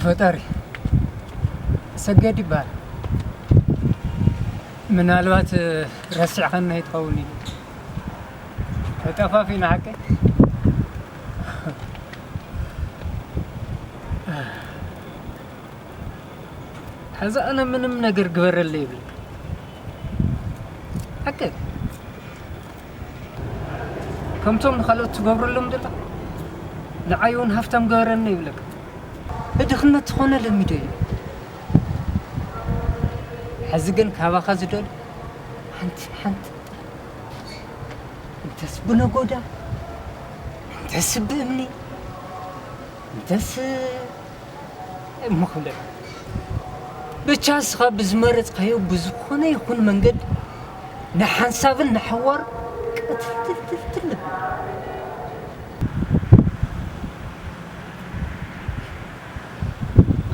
ፈጣሪ፣ ሰገድ ይበሃል። ምናልባት ረሲዕኻኒ ኣይትኸውን ኢሉ። ተጠፋፊና ሓቀይ። ሕዚ ኣነ ምንም ነገር ግበረለይ ይብል። ሓቀይ። ከምቶም ንኻልኦት ትገብረሎም ዘለኻ፣ ንዓይ እውን ሃፍታም ግበረኒ ይብለካ። ብድኽነት ዝኾነ ለሚዶ እዩ። ሕዚ ግን ካባኻ ዝደልዮ ሓንቲ ሓንቲ፣ እንተስ ብነጎዳ፣ እንተስ ብእምኒ፣ እንተስ እሞ ክብለካ። ብቻ ንስኻ ብዝመረጽካዮ ብዝኾነ ይኹን መንገዲ ንሓንሳብን ንሓዋር ቅትልትልትልትል።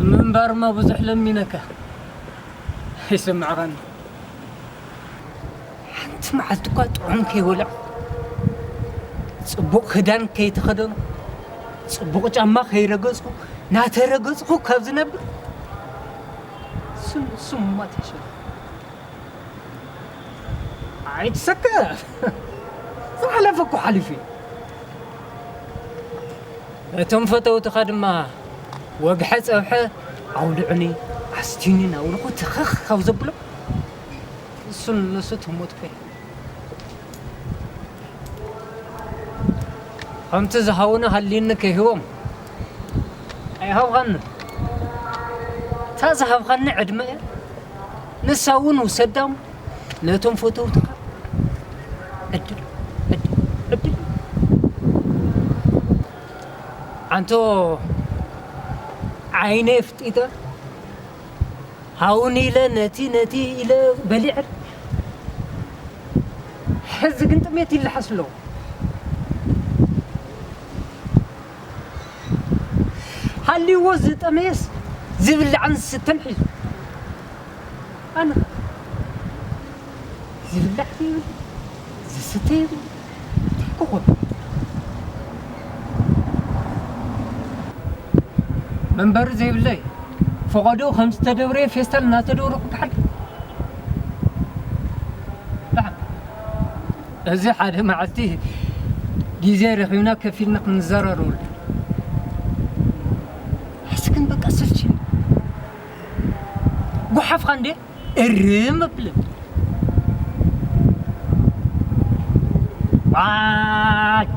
ምንባርማ ብዙሕ ለሚነካ ኣይሰማዕኻን። ሓንቲ መዓልቲ እኳ ጥዑም ከይበላዕኩ፣ ጽቡቕ ክዳን ከይተኸደንኩ፣ ጽቡቕ ጫማ ከይረገጽኩ፣ ናተረገጽኩ ካብ ዝነብር፣ ስም-፣ ስሙማት ይሻል። ኣይትሰከፍ። ዝሓለፈ እኮ ሓሊፉ እዩ። ነቶም ፈተውትኻ ድማ ወግሐ ጸብሐ ኣውልዑኒ፣ ኣስትዩኒ እናበልኹ ትኽኽ ካብ ዘብሎም፣ እሱን ንሱ ትሞት እኮ እዩ። ከምቲ ዝሃቡኒ ሃልዩኒ ከይህቦም ኣይሃብኻኒ። እታ ዝሃብኻኒ ዕድመ እያ። ንሳ እውን ውሰዳ እሞ ነቶም ፈተውትኻ ዕድል፣ ዕድል፣ ዕድል። ኣንቶ ዓይነይ ኣፍጢጠ ሃቡኒ ኢለ ነቲ ነቲ ኢለ በሊዐ። ሕዚ ግን ጥሜት ይለሓስ ኣለኹ። ሃልይዎ ዝጠመየስ ዝብላዕን ዝስተን ሒዙ። ኣነ ዝብላዕ ዘይብሉ፣ ዝስተ የብሉ። እንታይ ክኾን? መንበሪ ዘይብለይ፣ ፈቐዶ ከም ዝተደብረየ ፌስታል እናተደብረኹ ክሓድር። ደሓን። እዚ ሓደ መዓልቲ ግዜ ረኺብና ከፊልና ክንዘራረበሉ። ሕዚ ግን በቃ ሰልችኒ። ጓሓፍካ እንዴ? እርም እብልን። ዋይ!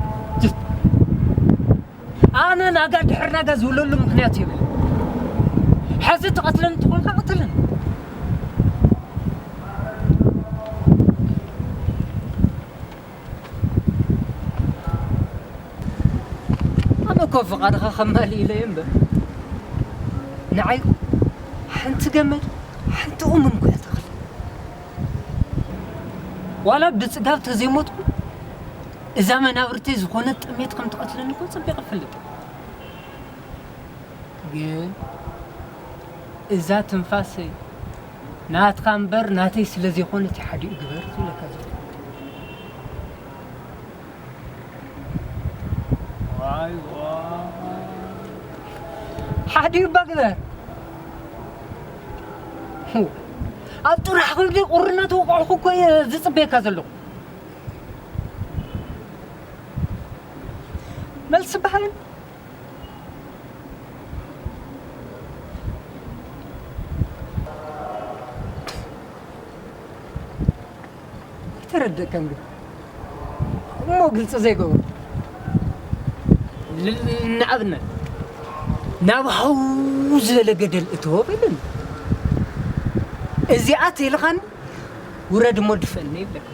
ኣነ ናጋ ድሕሪ ናጋ ዝብለሉ ምኽንያት የብለይን። ሕዚ ትቐትለኒ እንተኾንካ ቅተለኒ። ኣነ እኮ ፍቓድኻ ከማልእ ኢለ እየ እምበር፣ ንዓይ ሓንቲ ገመድ፣ ሓንቲ ኡምን እኮ እያ ተኽሊ። ዋላ ብጽጋብ ተዘይሞትኩ፣ እዛ መናብርተይ ዝኾነት ጥሜት ከም ትቐትለኒ እኮ ጸቢቐ እፈልጥ። ግን እዛ ትንፋሰይ ናትካ እምበር ናተይ ስለ ዘይኮነት እዩ ሓዲኡ ግበር ዝብለካ ዘሎ። ዋይ ዋይ። ሓዲኡ እባ ግበር። ኣብ ጥራሕ ክብዲ ቁርነት ወቃዕኹ እኮ እየ ዝጽበየካ ዘለኹ። መልሲ በሃልን ኣይተረደእካን ግን እሞ ግልፂ ዘይገብሩ ል-፣ ንኣብነት ናብ ሃው ዝበለ ገደል እትዎ በልን እዚኣ ተይልኻን ውረድ እሞ ድፈኒ ይብለካ።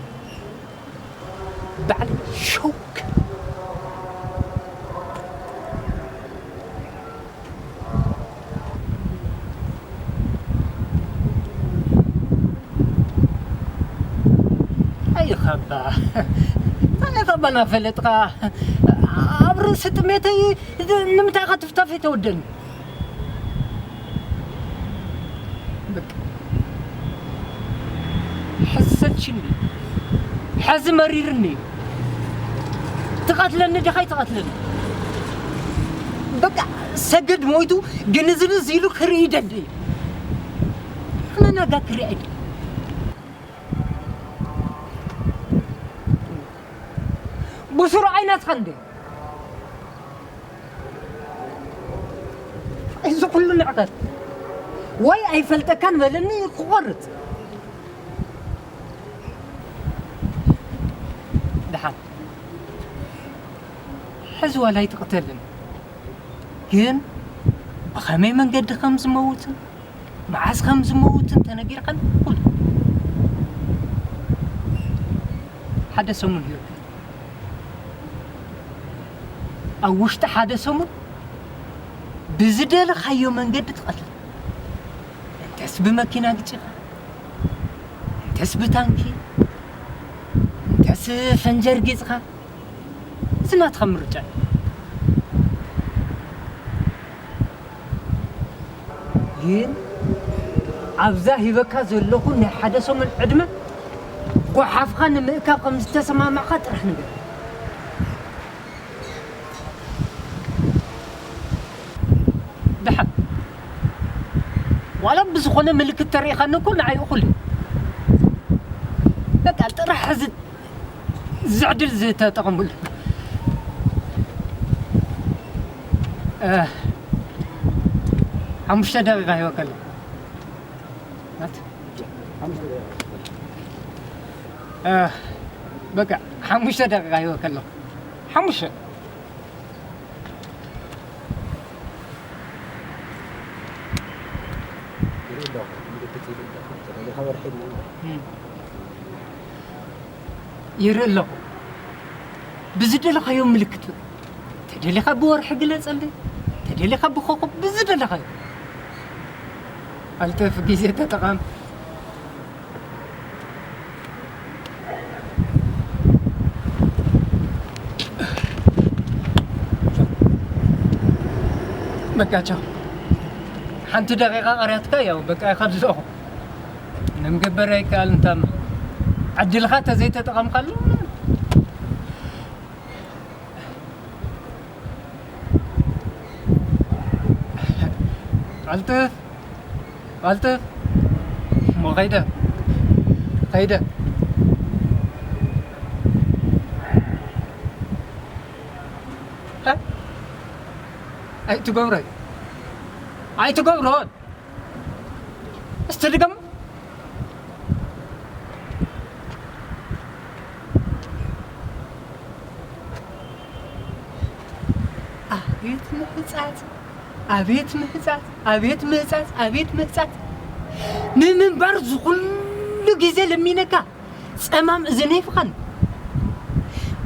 ባዕለይ ሸውክ። ኣይ ኻባ፣ ኣይ ኻባ ናፈለጥኻ። ኣብ ርእሲ ጥሜተይ ንምንታይ ኢኻ ትፍታፍ የተወደኒ? በቃ። ሕዚ ሰልችኒ። ሕዚ መሪርኒ። ትቐትለኒ ዲኻ ኣይትቐትለኒ? በቃ። ሰገድ ሞይቱ ግንዝንዝ ኢሉ ክርኢ ይደሊ እዩ። ኣነ ናጋ ክርኢ ኣይደሊ። ብስሩ ኣይናትካ እንደ እዚ ኩሉ ንዕቀት ወይ ኣይፈልጠካን በለኒ ክቆርጽ። ደሓን ሕዚ ዋላ ኣይትቕተልን፣ ግን ብኸመይ መንገዲ ከም ዝመውትን መዓስ ከም ዝመውትን ተነጊርካን ኩሉ ሓደ ሰሙን ህይወት ኣብ ውሽጢ ሓደ ሰሙን ብዝደለኻዮ መንገዲ ትቐትል። እንተስ ብመኪና ግጭኻ፣ እንተስ ብታንኪ፣ እንተስ ፈንጀር ጌጽኻ፣ እዚ ናትኻ ምርጫ እዩ። ግን ኣብዛ ሂበካ ዘለኹ ናይ ሓደ ሰሙን ዕድመ ጓሓፍኻ ንምእካብ ከም ዝተሰማማዕካ ጥራሕ ንገር። ደሓን ዋላ ብዝኾነ ምልክት ተሪኢኻኒ እኮ ንዓይ እኹል እዩ። በቃ ጥራሕ ሕዚ ዝዕድል ዝተጠቐሙሉ። እ፣ ሓሙሽተ ደቂቃ ሂበካ ኣለኹ። ናት? እ፣ በቃ ሓሙሽተ ደቂቃ ሂበካ ኣለኹ። ሓሙሽተ። ይርኢ ኣለኹ። ብዝደለኻዮ ምልክት፣ ተደሊኻ ብወርሒ ግለጸለይ፣ ተደሊኻ ብኾኾብ፣ ብዝደለኻዮ። ቀልጥፍ፣ ግዜ ተጠቐም። በቃ ቻው። ሓንቲ ደቂቃ ቀርያትካ፣ ያው በቃ ይኸድ ኣለኹ። ምንም ገበር ኣይከኣል እንታማ ዕድልካ ተዘይተጠቐምካሉ። ቀልጥፍ፣ ቀልጥፍ። እሞ ከይደ፣ ከይደ። ሀ? ኣይትገብሮይ፣ ኣይትገብሮን። እስቲ ድገም። ኣቤት ምሕጻጽ፣ ኣቤት ምሕጻጽ፣ ኣቤት ምሕጻጽ፣ ኣቤት ምሕጻጽ። ንምንባር ዝኹሉ ግዜ ለሚነካ፣ ጸማም እዝነይ ፍኻን።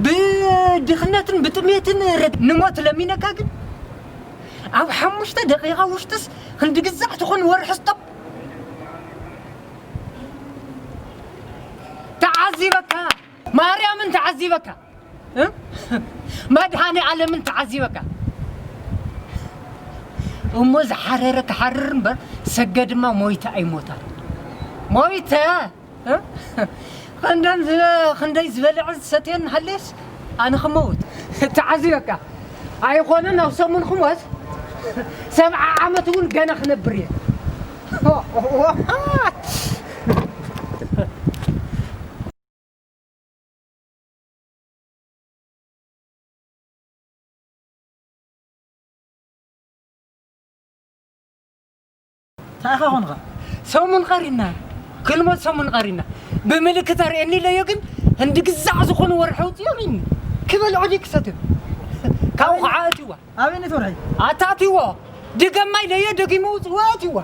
ብድኽነትን ብጥሜትን ረድ-፣ ንሞት ለሚነካ ግን፣ ኣብ ሓሙሽተ ደቂቓ ውሽጥስ ክንዲ ግዛዕ ትኾን ወርሒ ስጠም። ተዓዚበካ፣ ማርያምን ተዓዚበካ፣ እ? መድሃኔ ዓለምን ተዓዚበካ። እሞ ዝሓረረ ክሓርር እምበር፣ ሰገ ድማ ሞይተ ኣይሞታን። ሞይተ፣ እ? ክንደን ዝበ-፣ ክንደይ ዝበልዐ ዝሰትየን ሃልየስ ኣነ ክመውት። ተዓዚበካ። ኣይኾነን ኣብ ሰሙን ክሞት፣ ሰብዓ ዓመት እውን ገና ክነብር እየ። እንታይ ኢኻ ኾንኻ? ሰሙን ቀሪና፣ ክልሞት ሰሙን ቀሪና። ብምልክት ኣርእየኒ ኢለዮ፣ ግን እንዲ ግዛዕ ዝኾኑ ወርሒ ኣውፅኦ ኢሉኒ። ክበልዖ ድዩ ክሰትዮ? ካብኡ ከዓ ኣእትዋ። ኣበይ ነቲ ወርሒ? ኣታ ኣእትዎ። ድገማ ኢለዮ፣ ደጊሙ ኣውፅዎ፣ ኣእትዋ።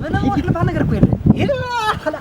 ምንም ወርሒ ዝበሃል ነገር እኮ የለን። ኢላ፣ ኸላ።